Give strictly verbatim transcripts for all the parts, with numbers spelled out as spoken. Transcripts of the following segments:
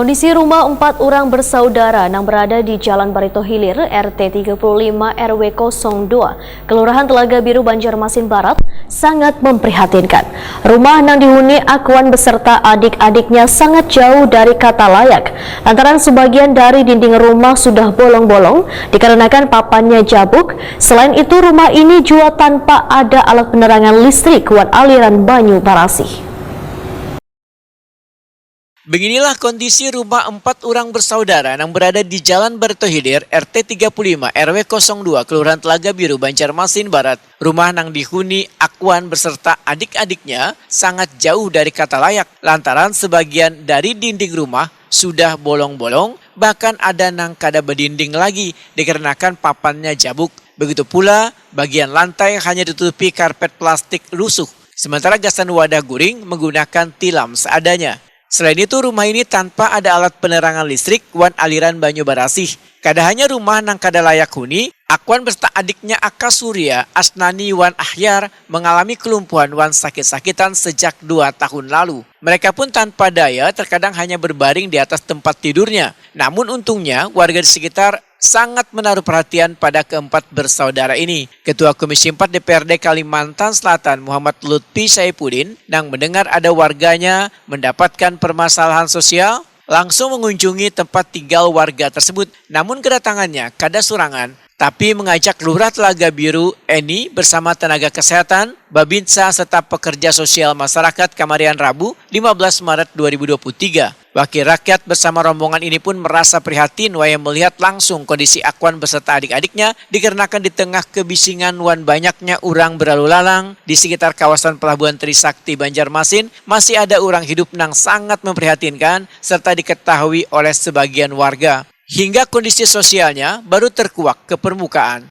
Kondisi rumah empat orang bersaudara nang berada di Jalan Barito Hilir, R T tiga puluh lima R W kosong dua, Kelurahan Telaga Biru, Banjarmasin Barat, sangat memprihatinkan. Rumah nang dihuni Akwan beserta adik-adiknya sangat jauh dari kata layak, lantaran sebagian dari dinding rumah sudah bolong-bolong dikarenakan papannya jabuk. Selain itu, rumah ini jua tanpa ada alat penerangan listrik wan aliran banyu barasih. Beginilah kondisi rumah empat urang bersaudara nang berada di Jalan Barito Hilir, R T tiga puluh lima R W kosong dua, Kelurahan Telaga Biru, Banjarmasin Barat. Rumah nang dihuni Akwan beserta adik-adiknya sangat jauh dari kata layak lantaran sebagian dari dinding rumah sudah bolong-bolong, bahkan ada nang kada bedinding lagi dikarenakan papannya jabuk. Begitu pula, bagian lantai hanya ditutupi karpet plastik lusuh, sementara gasan wadah guring menggunakan tilam seadanya. Selain itu, rumah ini tanpa ada alat penerangan listrik wan aliran banyu barasih. Kada hanya rumah nang kada layak huni, Akwan beserta adiknya Aka Surya, Asnani, wan Ahyar mengalami kelumpuhan wan sakit-sakitan sejak dua tahun lalu. Mereka pun tanpa daya, terkadang hanya berbaring di atas tempat tidurnya. Namun untungnya, warga di sekitar sangat menaruh perhatian pada keempat bersaudara ini. Ketua Komisi empat D P R D Kalimantan Selatan, Muhammad Lutfi Saifuddin, nang mendengar ada warganya mendapatkan permasalahan sosial, langsung mengunjungi tempat tinggal warga tersebut. Namun kedatangannya kada surangan, tapi mengajak Lurah Telaga Biru, Eni, bersama tenaga kesehatan, Babinsa, serta pekerja sosial masyarakat kamarian Rabu, lima belas Maret dua ribu dua puluh tiga. Wakil rakyat bersama rombongan ini pun merasa prihatin wayah melihat langsung kondisi Akwan beserta adik-adiknya dikarenakan di tengah kebisingan wan banyaknya urang berlalu lalang di sekitar kawasan Pelabuhan Trisakti, Banjarmasin, masih ada urang hidup nang sangat memprihatinkan serta diketahui oleh sebagian warga. Hingga kondisi sosialnya baru terkuak ke permukaan.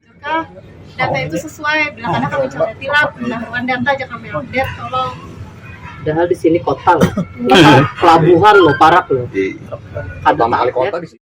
Apakah data itu sesuai? Bila kada, kami cari tilam. Nah, ruang data aja kami update, tolong. Padahal di sini kota loh. Pelabuhan loh, parak loh. Kada update.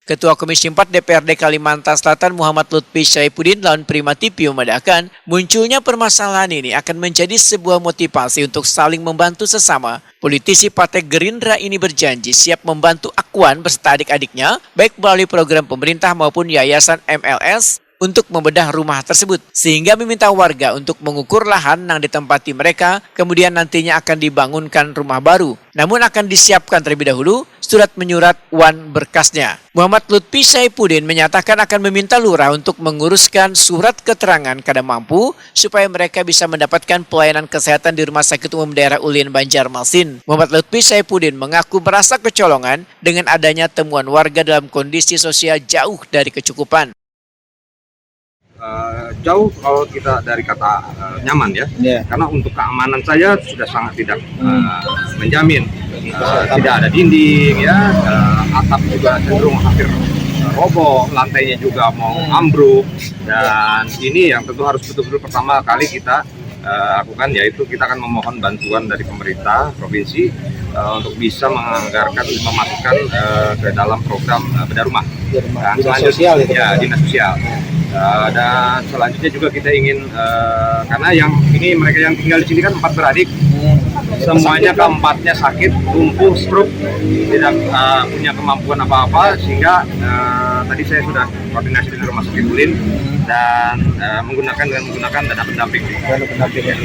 Ketua Komisi empat D P R D Kalimantan Selatan, Muhammad Lutfi Saifuddin, lawan Prima T V memadahkan, munculnya permasalahan ini akan menjadi sebuah motivasi untuk saling membantu sesama. Politisi Partai Gerindra ini berjanji siap membantu Akwan beserta adik-adiknya, baik melalui program pemerintah maupun yayasan M L S, untuk membedah rumah tersebut, sehingga meminta warga untuk mengukur lahan yang ditempati mereka, kemudian nantinya akan dibangunkan rumah baru. Namun akan disiapkan terlebih dahulu surat menyurat wan berkasnya. Muhammad Lutfi Saifuddin menyatakan akan meminta lurah untuk menguruskan surat keterangan kada mampu supaya mereka bisa mendapatkan pelayanan kesehatan di Rumah Sakit Umum Daerah Ulin, Banjarmasin. Muhammad Lutfi Saifuddin mengaku merasa kecolongan dengan adanya temuan warga dalam kondisi sosial jauh dari kecukupan. Uh, jauh kalau kita dari kata uh, nyaman ya, yeah. Karena untuk keamanan saja sudah sangat tidak uh, menjamin. Uh, tidak ada dinding ya, uh, atap juga cenderung hampir uh, roboh, lantainya juga mau hmm. ambruk, dan yeah. Ini yang tentu harus betul-betul pertama kali kita uh, lakukan, yaitu kita akan memohon bantuan dari pemerintah provinsi uh, untuk bisa menganggarkan, memasukkan uh, ke dalam program uh, bedah rumah. Nah, dinas sosial itu, ya, dinas sosial. Uh, dan selanjutnya juga kita ingin uh, karena yang ini, mereka yang tinggal di sini kan empat beradik, hmm. Semuanya keempatnya sakit, lumpuh, stroke, tidak uh, punya kemampuan apa-apa, sehingga uh, tadi saya sudah koordinasi dengan rumah sakit Ulin dan uh, menggunakan dengan menggunakan dana pendamping. Dana pendamping ya.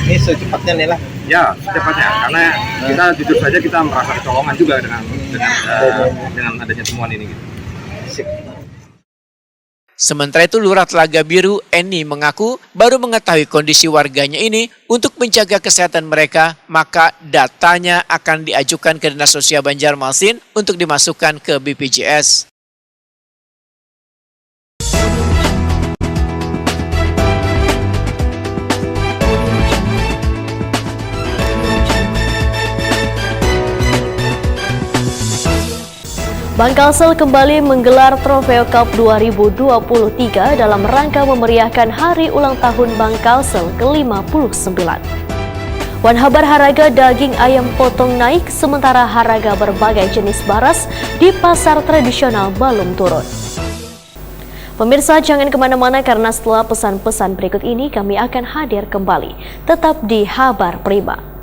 Ini secepatnya nih lah. Ya, secepatnya karena nah. Kita jujur saja kita merasa kecolongan juga dengan dengan, uh, dengan adanya temuan ini. Gitu. Sementara itu, Lurah Telaga Biru, Eni, mengaku baru mengetahui kondisi warganya ini. Untuk menjaga kesehatan mereka, maka datanya akan diajukan ke Dinas Sosial Banjarmasin untuk dimasukkan ke B P J S. Bank Kalsel kembali menggelar Trofeo Cup dua ribu dua puluh tiga dalam rangka memeriahkan hari ulang tahun Bank Kalsel ke lima puluh sembilan. Wan habar haraga daging ayam potong naik, sementara haraga berbagai jenis baras di pasar tradisional balum turun. Pemirsa, jangan kemana-mana karena setelah pesan-pesan berikut ini kami akan hadir kembali. Tetap di Habar Prima.